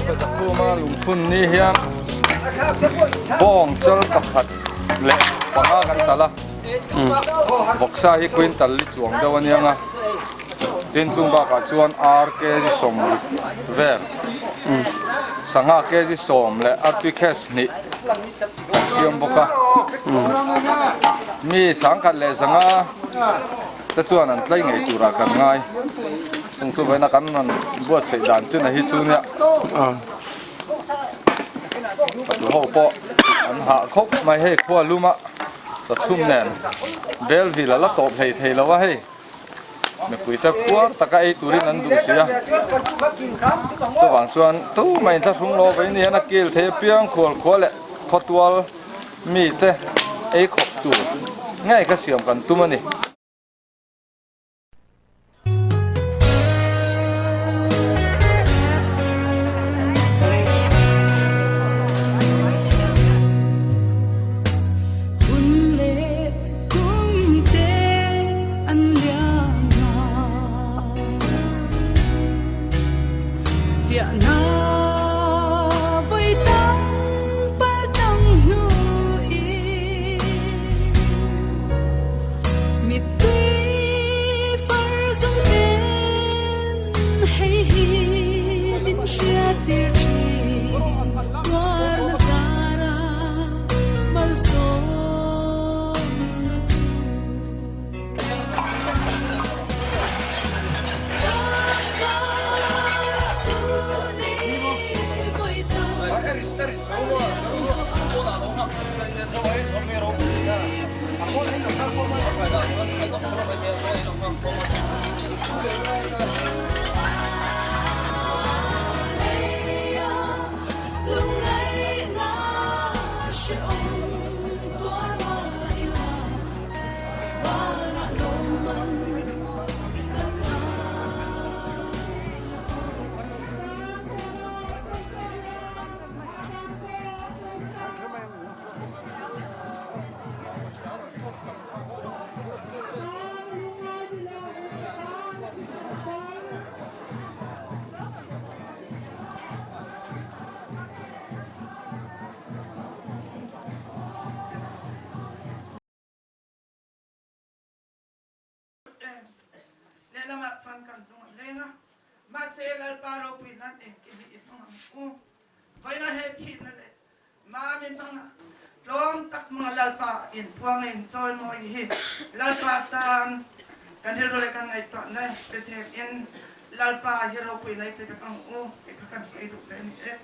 Zakhuma lungphun ni hian bawng chal pakhat leh panga kan tal a, vawksa hi quintal li chuang deuh a niang a, tin chung bakah chuan ar kg 60 vel, sangha kg 10 leh artui khes hnih kan siam bawk a, mi sangkhat leh zanga te chuan an tlai ngei turah kan ngai. Chung chu vawiina kan rawn buatsaih dan chin a hi chu nia. Patu ho pawh an hah khawp mai hei khua lum a chawchhum nen bel vil a la tawp hlei thei lo a hei mipui te khuar taka ei turin an duh si a chuvang chuan tumah inthlahrung lo vawiin hian a kil thei apiang khual khua leh khawtual mite ei khawp tur ngei kha siam kan tum a ni. Lehlamah chuan kan hnung a leng a, mahse Lalpa ropui nan engkim hi i hmang ang u. Vawiina he thihna leh Mami hmanga tlawm tak hmanga Lalpa inpuangin chawimawi hi Lalpa tan kan rilru leh kan ngaihtuahna pe zekin Lalpa hi ropui nei te vek ang u tih kha kan sawi duh ve a ni e.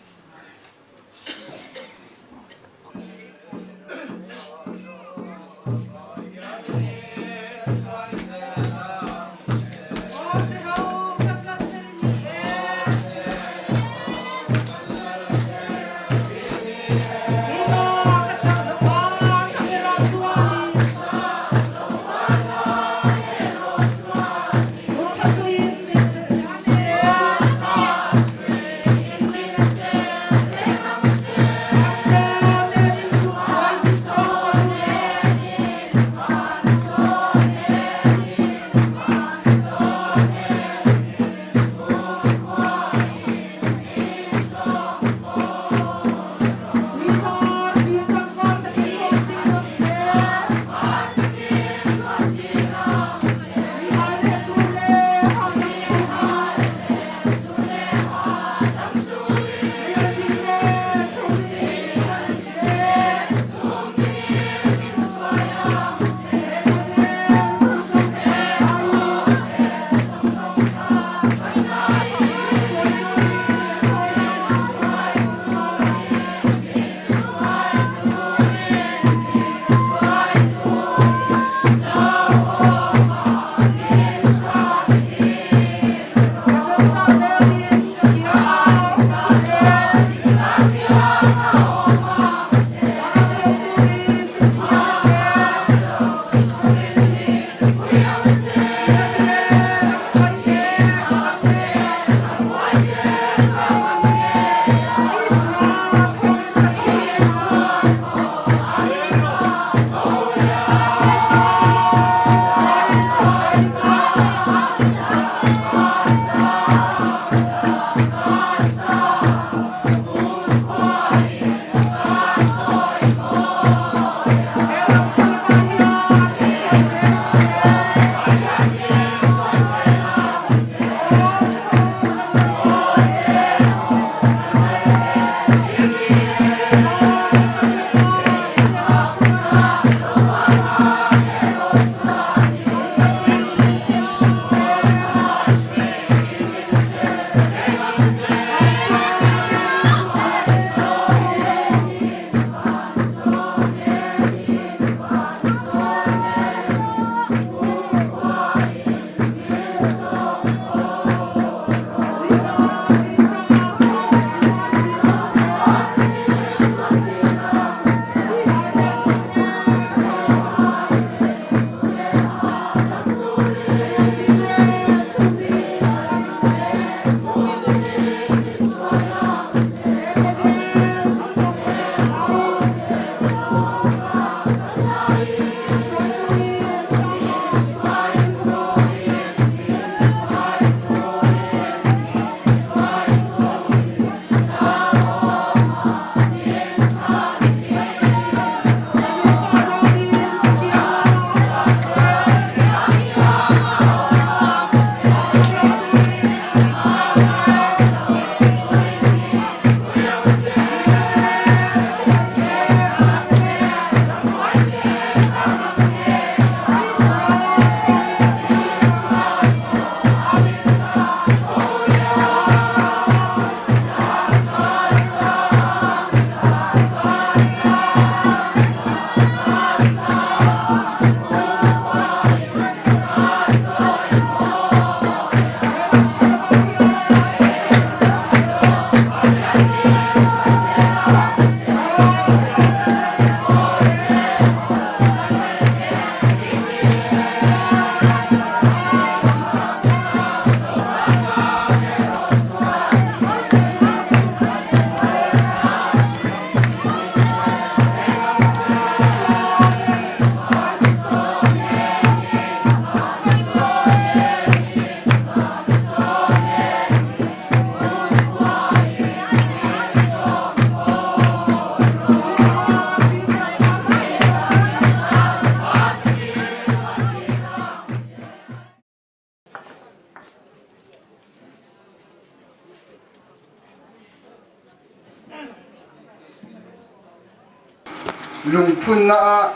Lungphunna a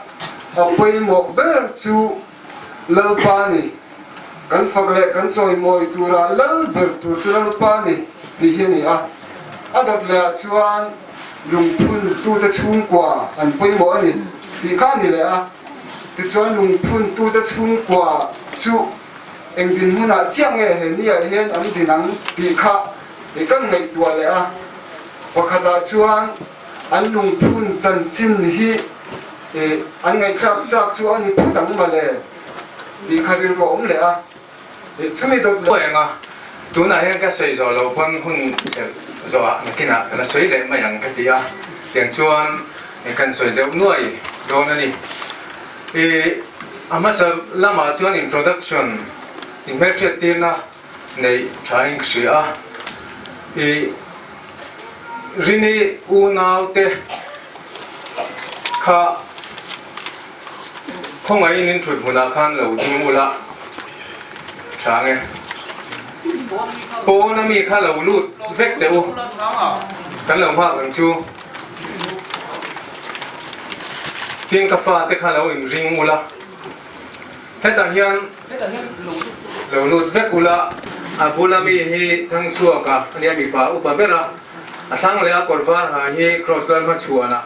a pawimawh ber chu Lalpa ni. Kan fak leh kan chawimawi tura lal ber tur chu Lalpa ni tih hi a ni a. A dawt lehah chuan lungphun tute chhungkua an pawimawh a ni tih kha a ni leh a. Tichuan lungphun tute chhungkua chu eng dinhmunah chiah nge he niah hian an din ang tih kha kan ngaihtuah leh a. Pakhatah chuan an lungphun chanchin hi an ngaihthlak chak chu a ni phut ang mawle tih kha rilru a awm leh a. Chumi dawt leh. Eng a, tunah hian ka sawi zawh loh pawn hun serh zawhah nakinah ka la sawi leh mai ang ka ti a, tiang chuan kan sawi deuh nuai dawn a ni. I a hmasa lamah chuan introduction inhmelhriattirna neih thain ka hria a, i Rini unaute kha khawngaihin in thut hmunah khan lo ding ula tha nge. Pawn ami kha lo lut vek teh u, kan lo nghak ang chu. Tin ka fate kha lo inring ula. Hetah hian lo lut vek ula, a bula mi hi Thangchhuaka a nia, mipa upa ber a, a thlang leh a kawr var ha hi Kraws lal hmachhuan a.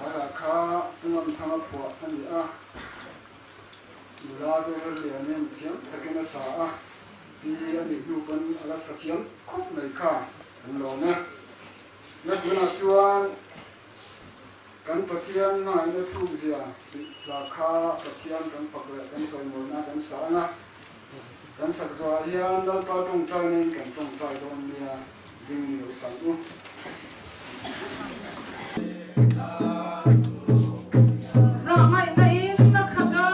Khaia kha Ngamthanga phuah a ni a, nula Zoherlianin thiam takin a sa a, pi a nih hnu pawn a la sa thiam khawp mai kha an lawm e. Na tunah chuan kan Pathian hmangaihna thukzia tih hla kha Pathian kan fak leh kan chawimawina kan sa ang a, kan sak zawhah hian Lalpa tawngtainain kan tawngtai dawn nia dingin i lo sang u. Zahngaihna in a khat a.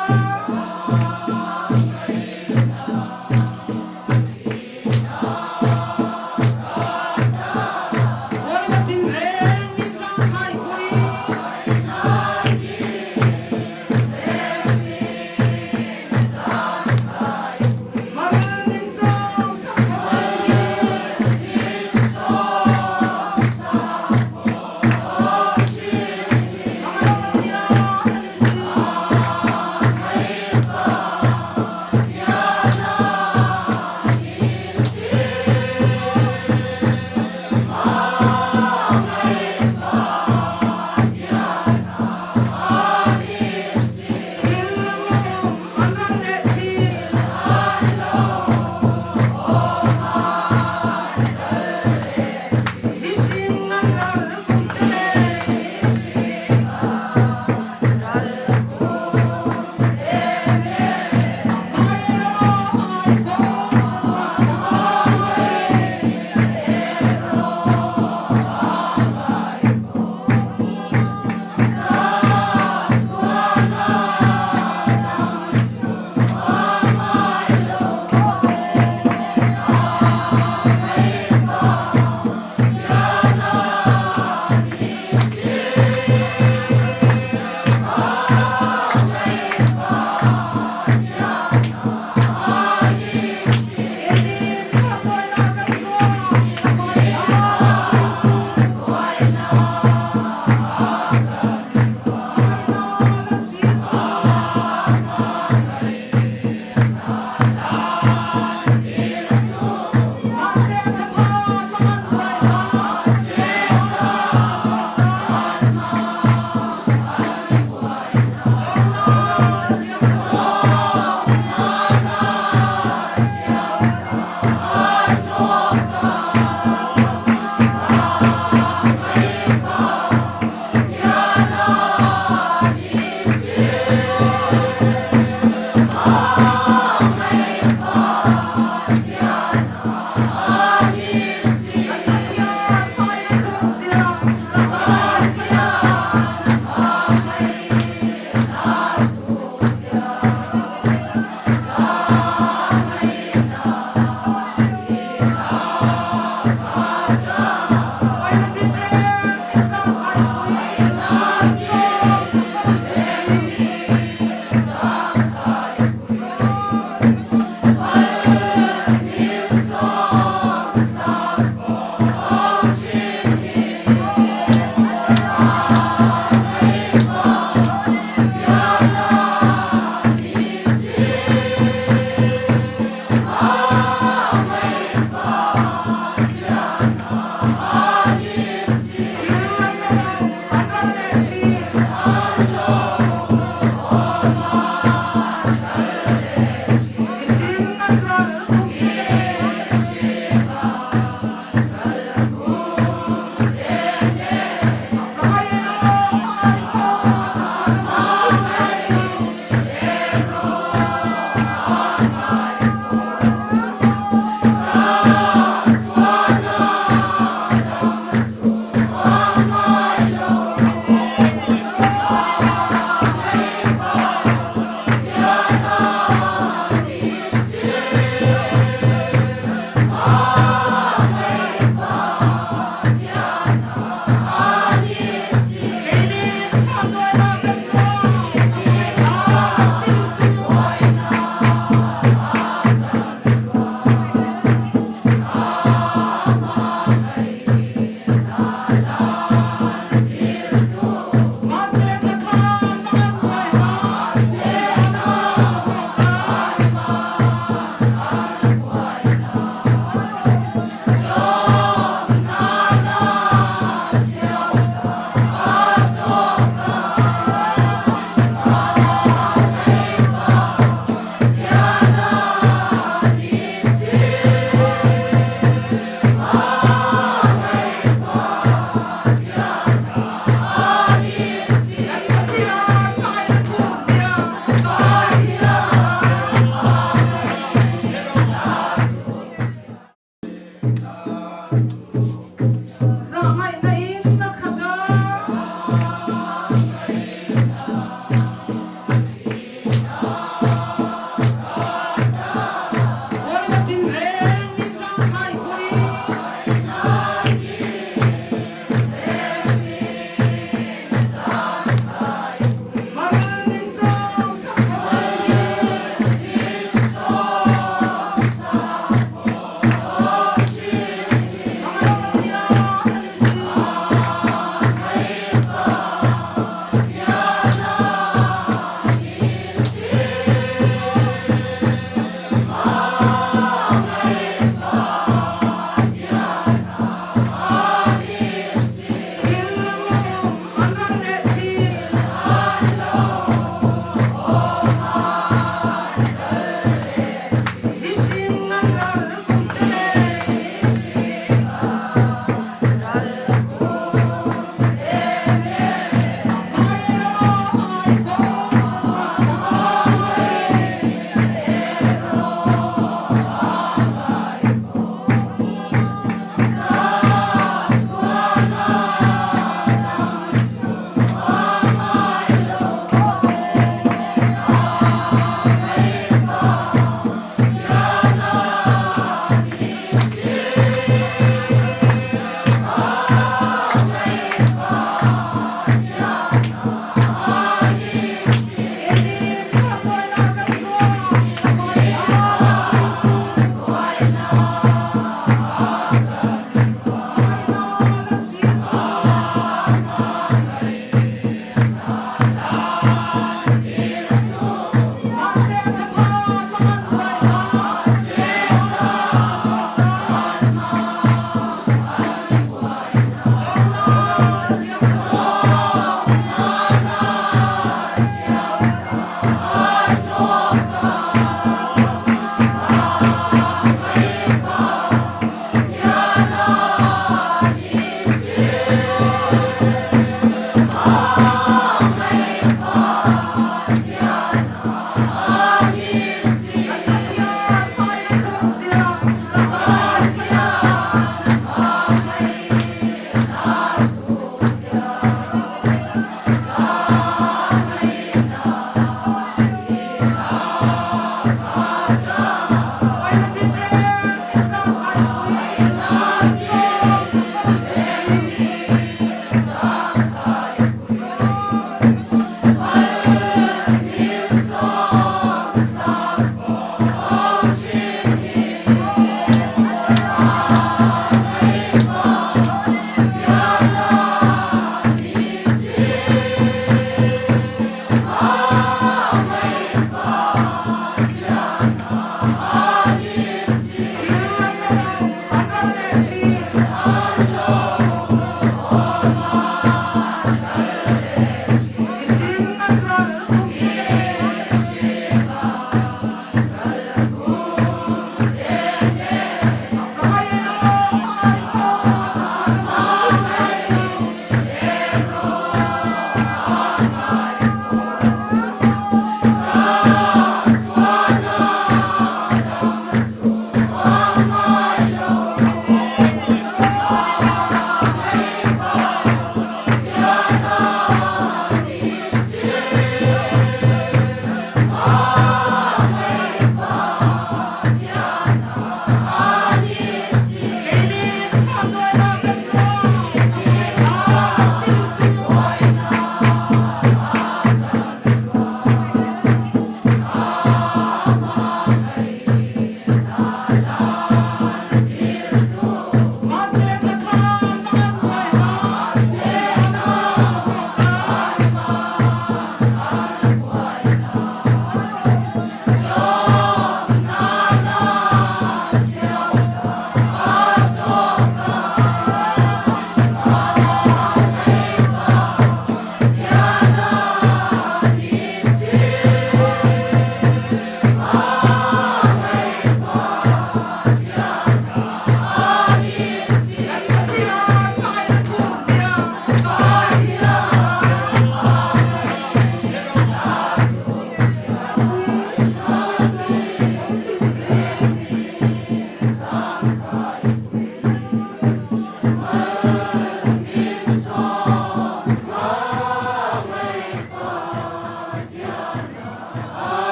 Buaina tinreng min zangkhai pui. Mal min sawng sak tho an ni.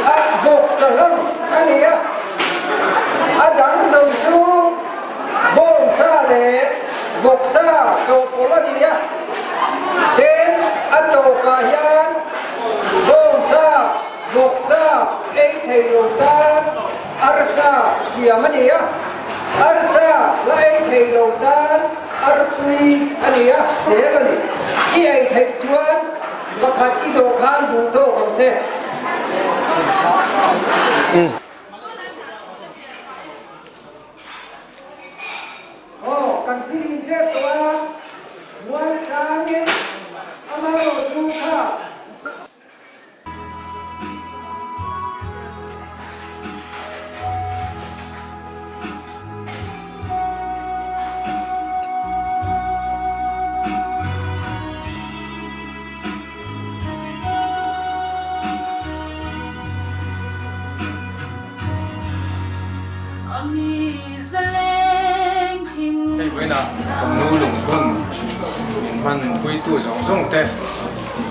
A vawk sahlawm a ni a, a dang zo chu bawngsa leh vawksa chawhpawlh a ni a, tin a tawkah hian bawngsa, vawksa ei thei lo tan arsa siam a ni a, arsa la ei thei lo tan arpui a ni a, zel a ni. I ei theih chuan Pakhat i dawh khan duh tawk ang che. Aw, kan thil in hriat tawh a, mual tlangin amaherawhchu kha. Hei vawiinah kan nu lungphun min hman puitu zawng zawng te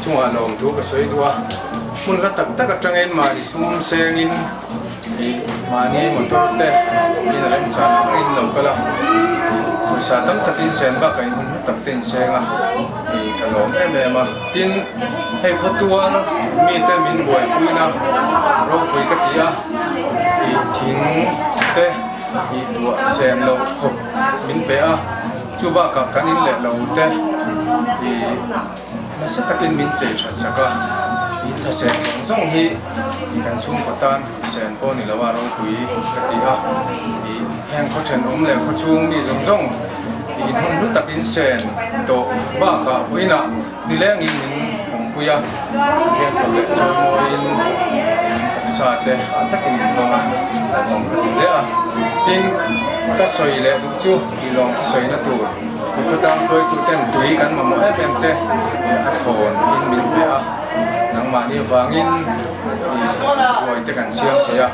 chungah lawmthu ka sawi duh a, hmun hla tak tak atangin mahni sum sengin ih mahni motor te in a remchang angin lo kal a, pawisa tam takin sen bakah in hun hlu tak te in seng a, ih ka lawm em em a, tin hei khawtual mite min buaipuina ropui ka ti a, ih thing te ih duah sen loh khawp min pe a, chu bakah kan in leh lo te ih. Nasa takin min chei that sak a, in thlasen zawng zawng hi kan chhungkaw tan sen pawh ni lo a ropui ka ti a, ih heng khaw thenawm leh khaw chhung mi zawng zawng ih hmun hlu takin sen tawh bakah vawiinah nilengin min awmpui a, heng fak leh chawimawiin taksa te ah takin min hmang a, awm ka ti hle a, tin ka sawi leh duh chu ih lawm thusawina tur. Mikhawtlang hruaitu ten tui kan mamawh em em te a thawn in min pe a, nangmahni vangin ih ruai te kan siam thei a,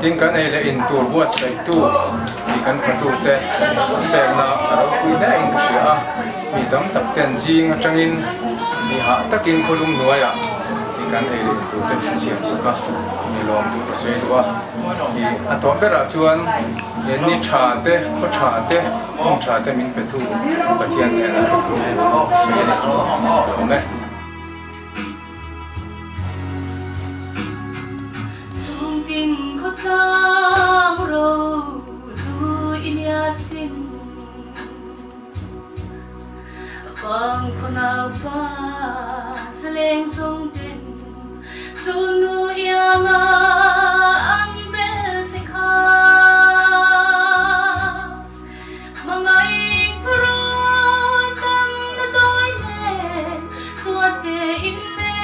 tin kan ei leh in tur buatsaihtu ih kan fatu te an pekna a ropui hle in ka hria a, mi tam tak ten zing atangin ih hah takin khawlum hnuaiah ih kan ei leh in tur te min siam sak a, mi lawm tur ka sawi duh a, ih a tawp berah chuan ni tha te khaw tha te. Hmun tha te min pe tu Pathian hnenah ka thu sawi a ni. Lawm e. Chhungtin khawtlang ro lu i nia sin Vang khaw nau fa zaleng zawng ten Chu nu ianga an bel che kha. Hmangaih thurawn tam na dawi nen tuate in ne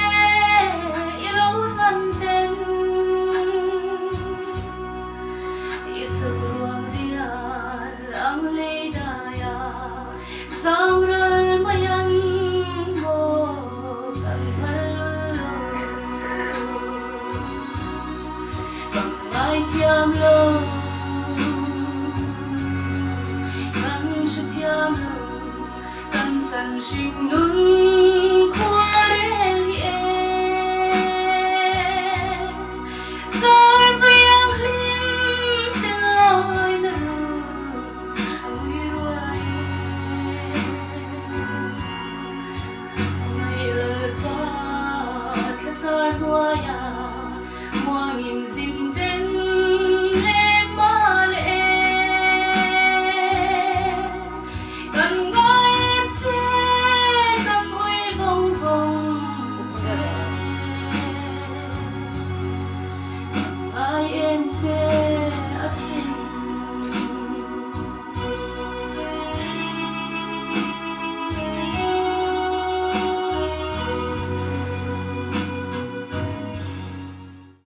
i lo hlan ten. I suk ruang rial ang lei dai a zangral mai an maw kan phal lo. Ka ngaithiam lo, kan hrethiam lo, kan chan hring nun.